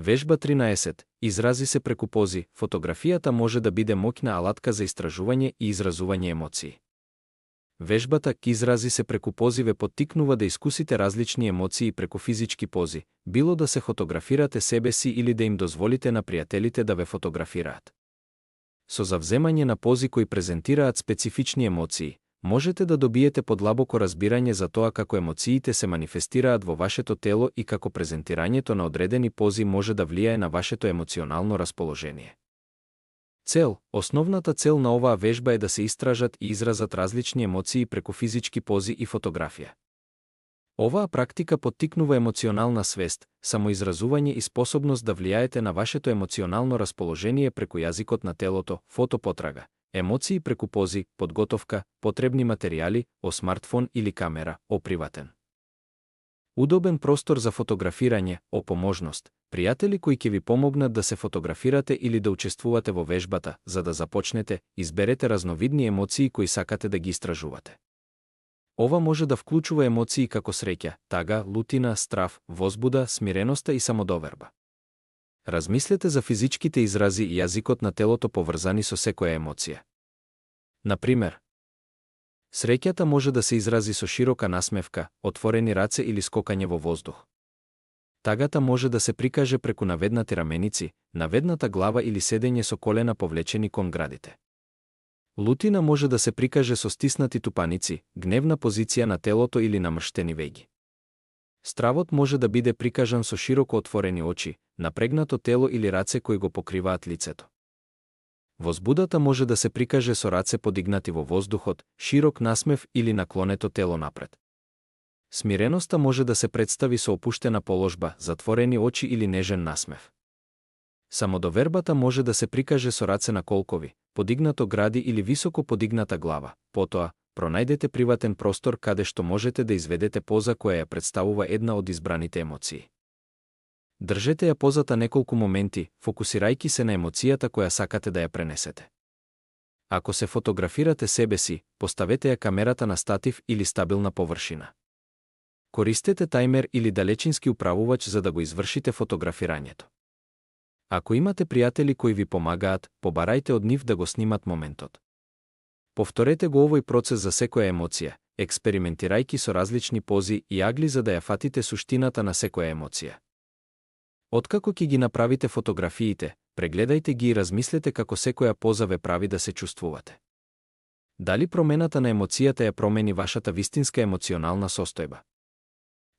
Вежба 13. Изрази се преку пози. Фотографијата може да биде моќна алатка за истражување и изразување емоции. Вежбата изрази се преку пози ве поттикнува да искусите различни емоции преку физички пози, било да се фотографирате себе си или да им дозволите на пријателите да ве фотографираат. Со завземање на пози кои презентираат специфични емоции, можете да добиете подлабоко разбирање за тоа како емоциите се манифестираат во вашето тело и како презентирањето на одредени пози може да влијае на вашето емоционално расположение. Основната цел на оваа вежба е да се истражат и изразат различни емоции преку физички пози и фотографија. Оваа практика поттикнува емоционална свест, самоизразување и способност да влијаете на вашето емоционално расположение преку јазикот на телото, фотопотрага, емоции преку пози, подготовка, потребни материјали, о смартфон или камера, о приватен. Удобен простор за фотографирање, о поможност, пријатели кои ќе ви помогнат да се фотографирате или да учествувате во вежбата, за да започнете, изберете разновидни емоции кои сакате да ги истражувате. Ова може да вклучува емоции како среќа, тага, лутина, страв, возбуда, смиреноста и самодоверба. Размислете за физичките изрази и јазикот на телото поврзани со секоја емоција. Например, среќата може да се изрази со широка насмевка, отворени раце или скокање во воздух. Тагата може да се прикаже преку наведнати раменици, наведната глава или седење со колена повлечени кон градите. Лутина може да се прикаже со стиснати тупаници, гневна позиција на телото или намрштени веги. Стравот може да биде прикажан со широко отворени очи, напрегнато тело или раце кои го покриваат лицето. Возбудата може да се прикаже со раце подигнати во воздухот, широк насмев или наклонето тело напред. Смиреноста може да се представи со опуштена положба, затворени очи или нежен насмев. Самодовербата може да се прикаже со раце на колкови, подигнато гради или високо подигната глава. Потоа, пронајдете приватен простор каде што можете да изведете поза која ја представува една од избраните емоции. Држете ја позата неколку моменти, фокусирајќи се на емоцијата која сакате да ја пренесете. Ако се фотографирате себе си, поставете ја камерата на статив или стабилна површина. Користете тајмер или далечински управувач за да го извршите фотографирањето. Ако имате пријатели кои ви помагаат, побарајте од нив да го снимат моментот. Повторете го овој процес за секоја емоција, експериментирајќи со различни пози и агли за да ја фатите суштината на секоја емоција. Откако ќе ги направите фотографиите, прегледајте ги и размислете како секоја поза ве прави да се чувствувате. Дали промената на емоцијата ја промени вашата вистинска емоционална состојба?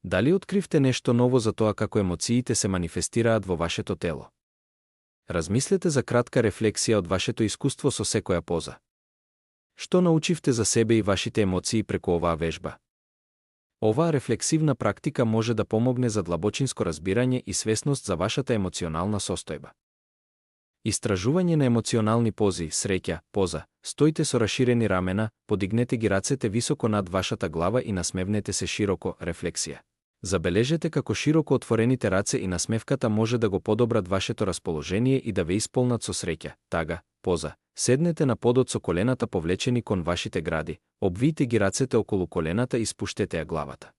Дали откривте нешто ново за тоа како емоциите се манифестираат во вашето тело? Размислете за кратка рефлексија од вашето искуство со секоја поза. Што научивте за себе и вашите емоции преку оваа вежба? Оваа рефлексивна практика може да помогне за длабочинско разбирање и свесност за вашата емоционална состојба. Истражување на емоционални пози, среќа, поза, стоите со раширени рамена, подигнете ги рацете високо над вашата глава и насмевнете се широко, рефлексија. Забележете како широко отворените раце и насмевката може да го подобрат вашето расположение и да ве исполнат со среќа, тага, поза. Седнете на подот со колената повлечени кон вашите гради, обвијте ги рацете околу колената и спуштете ја главата.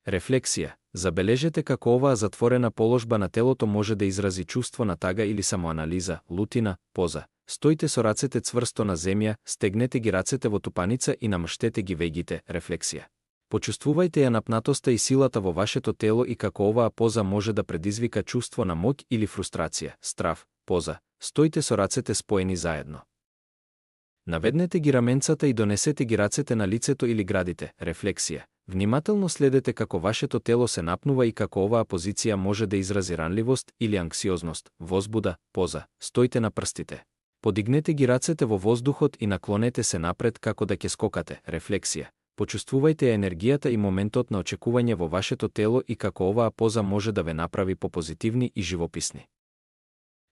Рефлексија. Забележете како оваа затворена положба на телото може да изрази чувство на тага или самоанализа, лутина, поза. Стоите со рацете цврсто на земја, стегнете ги рацете во тупаница и намрштете ги вегите, рефлексија. Почувствувајте ја напнатоста и силата во вашето тело и како оваа поза може да предизвика чувство на моќ или фрустрација, страв, поза. Стоите со рацете споени заедно. Наведнете ги раменцата и донесете ги рацете на лицето или градите, рефлексија. Внимателно следете како вашето тело се напнува и како оваа позиција може да изрази ранливост или анксиозност, возбуда, поза. Стоите на прстите. Подигнете ги рацете во воздухот и наклонете се напред како да ќе скокате, рефлексија. Почувствувајте енергијата и моментот на очекување во вашето тело и како оваа поза може да ве направи попозитивни и живописни.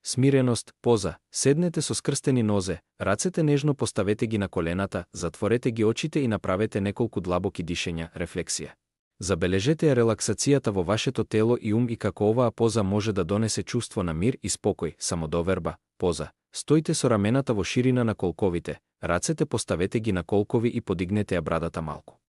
Смиреност, поза. Седнете со скрстени нозе, рацете нежно поставете ги на колената, затворете ги очите и направете неколку длабоки дишења, рефлексија. Забележете ја релаксацијата во вашето тело и ум и како оваа поза може да донесе чувство на мир и спокој, самодоверба, поза. Стоите со рамената во ширина на колковите, рацете поставете ги на колкови и подигнете ја брадата малку.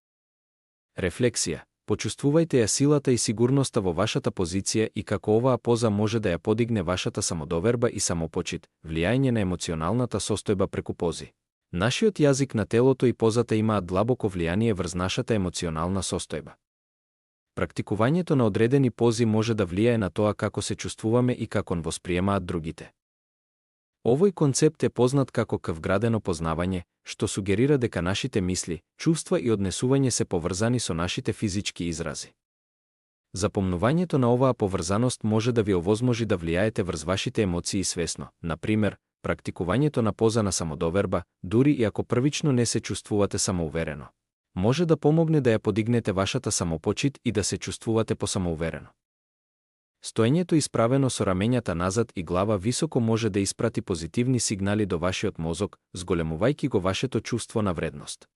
Рефлексија. Почувствувајте ја силата и сигурноста во вашата позиција и како оваа поза може да ја подигне вашата самодоверба и самопочит, влијање на емоционалната состојба преку пози. Нашиот јазик на телото и позата имаат длабоко влијание врз нашата емоционална состојба. Практикувањето на одредени пози може да влијае на тоа како се чувствуваме и како восприемаат другите. Овој концепт е познат како вградено познавање, што сугерира дека нашите мисли, чувства и однесување се поврзани со нашите физички изрази. Запомнувањето на оваа поврзаност може да ви овозможи да влијаете врз вашите емоции свесно, например, практикувањето на поза на самодоверба, дури и ако првично не се чувствувате самоуверено. Може да помогне да ја подигнете вашата самопочит и да се чувствувате посамоуверено. Стоењето исправено со рамењата назад и глава високо може да испрати позитивни сигнали до вашиот мозок, зголемувајќи го вашето чувство на вредност.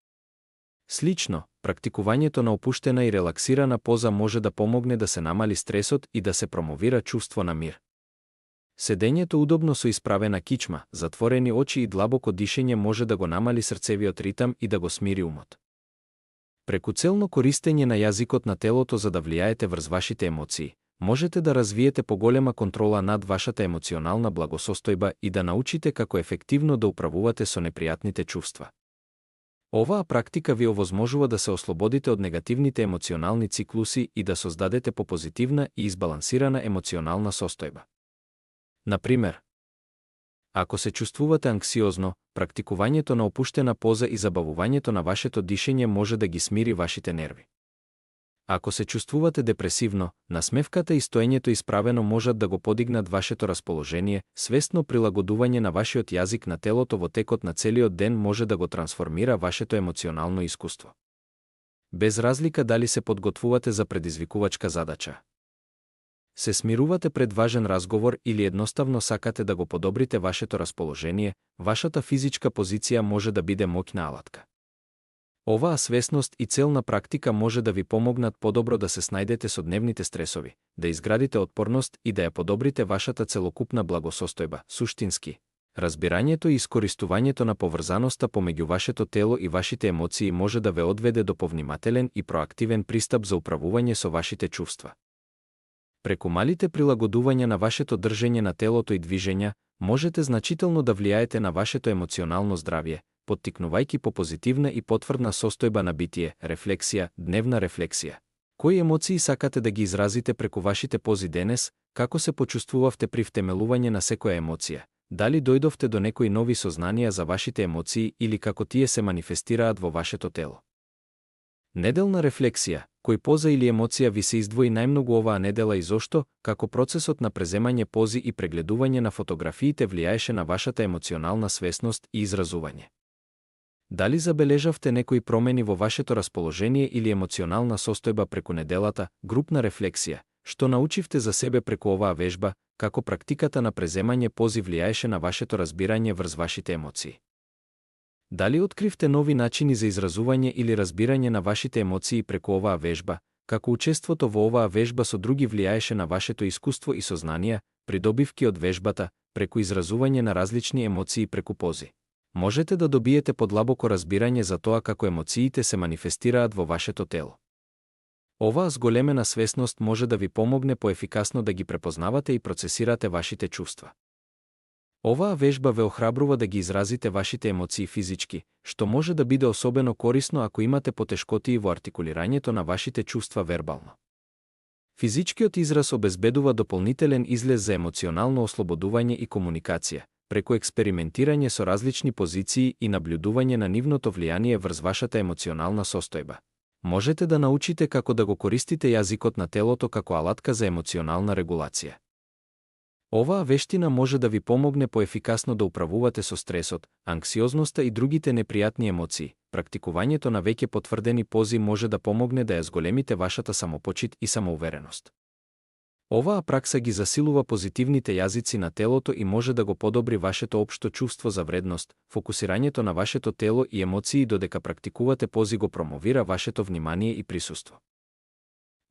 Слично, практикувањето на опуштена и релаксирана поза може да помогне да се намали стресот и да се промовира чувство на мир. Седењето удобно со исправена кичма, затворени очи и длабоко дишење може да го намали срцевиот ритам и да го смири умот. Преку целно користење на јазикот на телото за да влијаете врз вашите емоции, можете да развиете поголема контрола над вашата емоционална благосостојба и да научите како ефективно да управувате со непријатните чувства. Оваа практика ви овозможува да се ослободите од негативните емоционални циклуси и да создадете попозитивна и избалансирана емоционална состојба. Например, ако се чувствувате анксиозно, практикувањето на опуштена поза и забавувањето на вашето дишење може да ги смири вашите нерви. Ако се чувствувате депресивно, насмевката и стоењето исправено можат да го подигнат вашето расположение, свесно прилагодување на вашиот јазик на телото во текот на целиот ден може да го трансформира вашето емоционално искуство. Без разлика дали се подготвувате за предизвикувачка задача, се смирувате пред важен разговор или едноставно сакате да го подобрите вашето расположение, вашата физичка позиција може да биде моќна алатка. Оваа свесност и целна практика може да ви помогнат подобро да се снајдете со дневните стресови, да изградите отпорност и да ја подобрите вашата целокупна благосостојба. Суштински, разбирањето и искористувањето на поврзаноста помеѓу вашето тело и вашите емоции може да ве одведе до повнимателен и проактивен пристап за управување со вашите чувства. Преку малите прилагодувања на вашето држење на телото и движења, можете значително да влијаете на вашето емоционално здравје, поттикнувајќи по позитивна и потврдна состојба на битие, рефлексија, дневна рефлексија. Кои емоции сакате да ги изразите преку вашите пози денес, како се почувствувавте при втемелување на секоја емоција, дали дојдовте до некои нови сознанија за вашите емоции или како тие се манифестираат во вашето тело. Неделна рефлексија, кој поза или емоција ви се издвои најмногу оваа недела и зошто, како процесот на преземање пози и прегледување на фотографиите влијаеше на вашата емоционална свесност и изразување. Дали забележавте некои промени во вашето расположение или емоционална состојба преку неделата, групна рефлексија, што научивте за себе преку оваа вежба, како практиката на преземање пози влијаеше на вашето разбирање врз вашите емоции. Дали откривте нови начини за изразување или разбирање на вашите емоции преку оваа вежба, како учеството во оваа вежба со други влијаеше на вашето искуство и сознанија, придобивки од вежбата, преку изразување на различни емоции преку пози. Можете да добиете подлабоко разбирање за тоа како емоциите се манифестираат во вашето тело. Оваа зголемена свесност може да ви помогне поефикасно да ги препознавате и процесирате вашите чувства. Оваа вежба ве охрабрува да ги изразите вашите емоции физички, што може да биде особено корисно ако имате потешкотии во артикулирањето на вашите чувства вербално. Физичкиот израз обезбедува дополнителен излез за емоционално ослободување и комуникација, преку експериментирање со различни позиции и наблюдување на нивното влијание врз вашата емоционална состојба. Можете да научите како да го користите јазикот на телото како алатка за емоционална регулација. Оваа вештина може да ви помогне поефикасно да управувате со стресот, анксиозноста и другите непријатни емоции. Практикувањето на веќе потврдени пози може да помогне да ја зголемите вашата самопочит и самоувереност. Оваа пракса ги засилува позитивните јазици на телото и може да го подобри вашето општо чувство за вредност. Фокусирањето на вашето тело и емоции додека практикувате пози го промовира вашето внимание и присуство.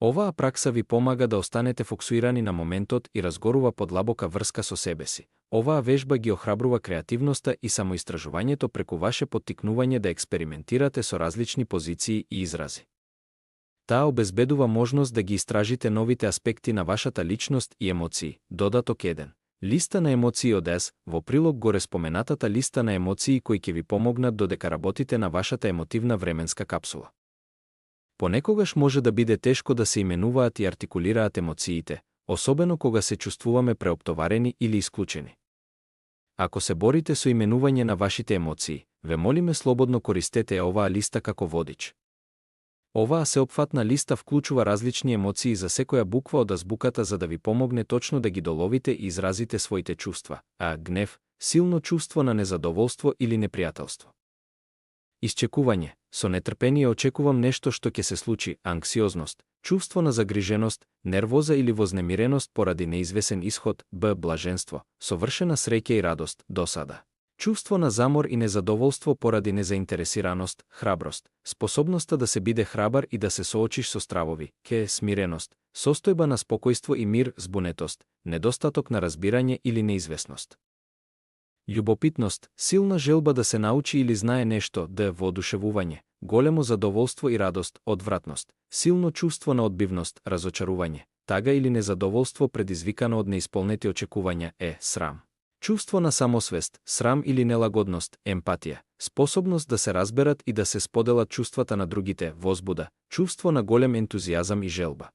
Оваа пракса ви помага да останете фокусирани на моментот и разгорува подлабока врска со себе си. Оваа вежба ги охрабрува креативноста и самоистражувањето преку ваше поттикнување да експериментирате со различни позиции и изрази. Таа обезбедува можност да ги истражите новите аспекти на вашата личност и емоции. Додаток 1. Листа на емоции од ЕС, во прилог горе споменатата листа на емоции кои ќе ви помогнат додека работите на вашата емотивна временска капсула. Понекогаш може да биде тешко да се именуваат и артикулираат емоциите, особено кога се чувствуваме преоптоварени или исклучени. Ако се борите со именување на вашите емоции, ве молиме слободно користете оваа листа како водич. Оваа сеопфатна листа вклучува различни емоции за секоја буква од азбуката за да ви помогне точно да ги доловите и изразите своите чувства, гнев, силно чувство на незадоволство или непријателство. Исклучување, со нетрпение очекувам нешто што ќе се случи, анксиозност, чувство на загриженост, нервоза или вознемиреност поради неизвесен исход, блаженство, совршена среќа и радост, досада. Чувство на замор и незадоволство поради незаинтересираност, храброст, способноста да се биде храбар и да се соочиш со стравови, смиреност, состојба на спокојство и мир, збунетост, недостаток на разбирање или неизвестност. Љубопитност, силна желба да се научи или знае нешто, воодушевување, големо задоволство и радост, одвратност, силно чувство на одбивност, разочарување, тага или незадоволство предизвикано од неисполнети очекувања, срам. Чувство на самосвест, срам или нелагодност, емпатија, способност да се разберат и да се споделат чувствата на другите, возбуда, чувство на голем ентузијазам и желба.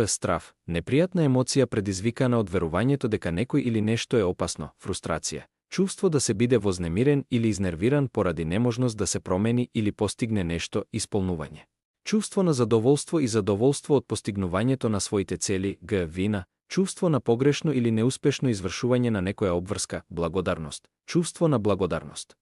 Страв, непријатна емоција предизвикана од верувањето дека некој или нешто е опасно, фрустрација, чувство да се биде вознемирен или изнервиран поради неможност да се промени или постигне нешто, исполнување. Чувство на задоволство и задоволство од постигнувањето на своите цели, вина, чувство на погрешно или неуспешно извршување на некоја обврска, благодарност, чувство на благодарност.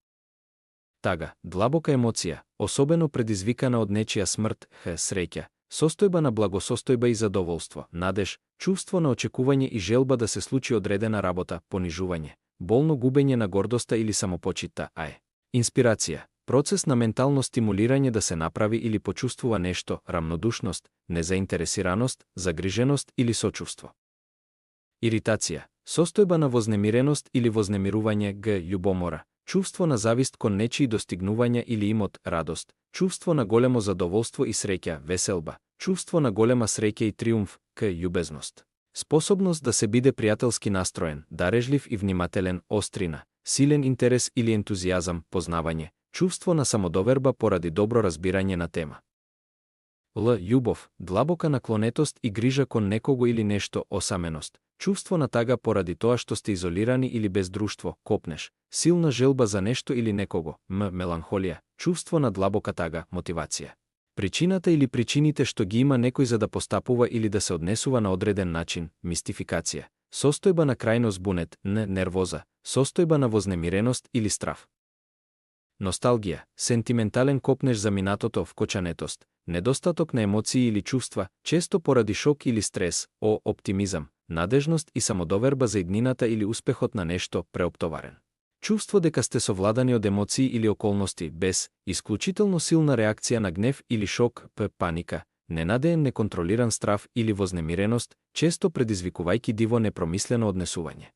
Тага, длабока емоција, особено предизвикана од нечија смрт, среќа, состојба на благосостојба и задоволство, надеж, чувство на очекување и желба да се случи одредена работа, понижување, болно губење на гордоста или самопочитта, инспирација, процес на ментално стимулирање да се направи или почувствува нешто, рамнодушност, незаинтересираност, загриженост или сочувство. Иритација, состојба на вознемиреност или вознемирување, љубомора, чувство на завист кон нечии достигнувања или имот, радост, чувство на големо задоволство и среќа, веселба, чувство на голема среќа и триумф, љубезност. Способност да се биде пријателски настроен, дарежлив и внимателен, острина, силен интерес или ентузијазам, познавање, чувство на самодоверба поради добро разбирање на тема. Љубов, длабока наклонетост и грижа кон некого или нешто, осаменост, чувство на тага поради тоа што сте изолирани или без друштво, копнеш, силна желба за нешто или некого, меланхолија, чувство на длабока тага, мотивација. Причината или причините што ги има некој за да постапува или да се однесува на одреден начин, мистификација, состојба на крајно збунет, нервоза, состојба на вознемиреност или страв. Носталгија, сентиментален копнеш за минатото, вкочанетост, недостаток на емоции или чувства, често поради шок или стрес, оптимизам, надежност и самодоверба за иднината или успехот на нешто, преоптоварен. Чувство дека сте совладани од емоции или околности, без, исклучително силна реакција на гнев или шок, паника, ненадеен неконтролиран страв или вознемиреност, често предизвикувајќи диво непромислено однесување.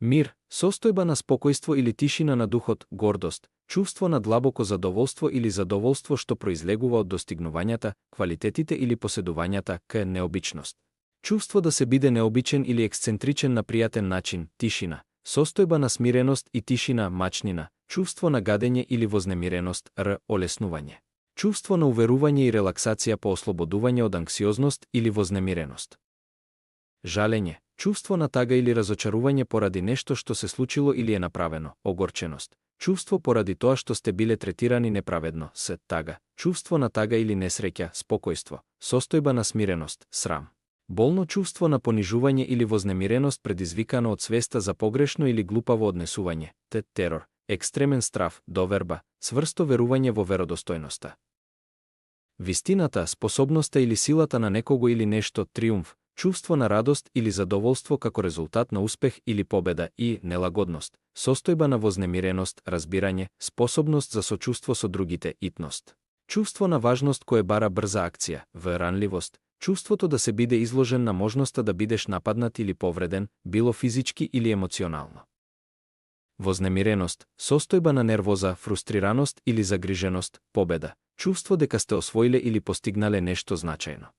Мир, состојба на спокојство или тишина на духот, гордост, чувство на длабоко задоволство или задоволство што произлегува од достигнувањата, квалитетите или поседувањата, необичност. Чувство да се биде необичен или ексцентричен на пријатен начин, тишина, состојба на смиреност и тишина, мачнина, чувство на гадење или вознемиреност, олеснување. Чувство на уверување и релаксација по ослободување од анксиозност или вознемиреност. Жалење, чувство на тага или разочарување поради нешто што се случило или е направено, огорченост, чувство поради тоа што сте биле третирани неправедно, тага, чувство на тага или несреќа, спокојство, состојба на смиреност, срам. Болно чувство на понижување или вознемиреност предизвикано од свеста за погрешно или глупаво однесување, терор, екстремен страв, доверба, цврсто верување во веродостојноста. Вистината, способноста или силата на некого или нешто, триумф, чувство на радост или задоволство како резултат на успех или победа и нелагодност, состојба на вознемиреност, разбирање, способност за сочувство со другите, итност. Чувство на важност кое бара брза акција, ранливост, чувството да се биде изложен на можноста да бидеш нападнат или повреден, било физички или емоционално. вознемиреност, состојба на нервоза, фрустрираност или загриженост, победа, чувство дека сте освоиле или постигнале нешто значајно.